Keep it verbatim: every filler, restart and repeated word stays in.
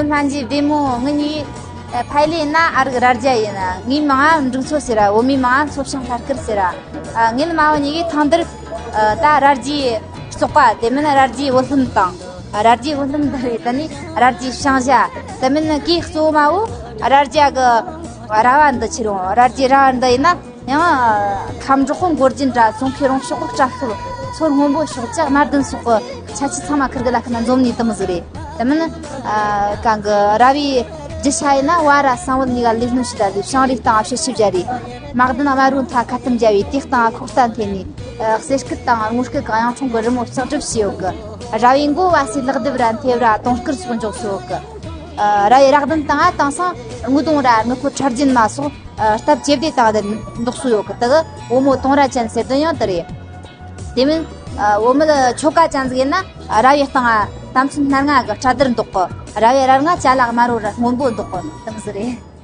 སྨན་རྗེས་བདེ་མོ། ངེད་གཉིས་ཕ་ཡུལ་ཡིན་ན་ཨ་རིག་རྭ་རྒྱ་ཡིན། ངའི་མིང་ང་འབྲུག་མཚོ་ཟེར་ར། བུ་མོའི་མིང་ང་མཚོ་བྱང་ལྷ་སྐལ་ཟེར་ར། ངེད་མ་བུ་གཉིས་ཀས་ཐེངས་འདིར་ད་རྭ་རྒྱའི་བཙོག་པ། དེ་མིན་རྭ་རྒྱའི་བུ་ལྷམ་དང་། རྭ་རྒྱའི་བུ་ལྷམ་འདི་རེད། ད་ནི་རྭ་རྒྱའི་བྱང་ཞྭ། དེ་མིན་གོས་གཙོ་བོ་མ་བུ་རྭ་རྒྱ་གི་ར་བ་འདི་ཁྱེར་ཡོང་། རྭ་རྒྱའི་ར་བ་འདི་ཡིན་ན། ཡང་ཁམས་འབྲོག་གི་མགོ་རྒྱན་ར། ཙོང་ཁའི་རོང་ཕྱོགས་གི་སྐྲ་ཐོལ། མཚོ་སྔོན་པོ་ཕྱོགས་ཀྱི་དམར་ལྡན་སོགས་ཀྱི་ཆ་ཆས་ཚང་མ་ཁིར་གི་ལ་ཁ་ན་འཛོམས་ནས་དུ་མི་ཟིག་རེད། དེ་མིན་གང་གི་ར་བའི་རྒྱུ་ཆ་ཡིན་ན། བ་ར་གསང་བོད་གཉིས་ཀ་ལས་སྣོན་བྱས་ད་ལས། བྱང་རའི་སྟེང་ང་ཕྱི་ཞིབ་རྒྱ་རེད། དམར་ལྡན་དམར་རོ་མཐའ་ཁ་ཐུམ་རྒྱ་བའི་དེའི་སྟེང་ང་ཁོག་རྟ་འཐེན་ནས། གསེར་སྐེད་དང་དངུལ་སྐེད་གི་གཡུང་དྲུང་གི་རི་མོ་ལྕགས་སྒྲིབ་བྱས་ཡོད་གི། ར་བའི་མགོ་བ་སའི་ལག་གདུབ་ར་མཐེབ་ར་དུང་དཀར་སོགས་འཇོག་སོ་ཡོད་གི། ར་བའི་རག་གདན་སྟེང་ང་དེང་སང་དངུལ་དུང་ར་དངུལ་ཕོ་ཁྲ་རྒྱན་མ་སོགས་སྟབས་ཇེ་བདེ་བཏང་སྟེ་འདུག་སྲོལ་ཡོད་གི། དེ་གི་བུ་མོ་དུང་རྭ་ཅན་ཟེར་དོན་ཡང་དེ་རེད། དེ་མིན་བུ་མོ་ཆོ་ག་ཅན་ཟིག་ཡིན་ན། ར་བའི་སྟེང་ང་དམ་ཚོན་སྣ་ལྔ་གི་སྐྲ་དར་འདོགས་གི། ར་བའི་རྭ་ལྔ་ཅ་ལག་དམར་རོ་ར་སྔོན་པོ་འདོགས་གི། དེ་མོ་ཟིག་རེད།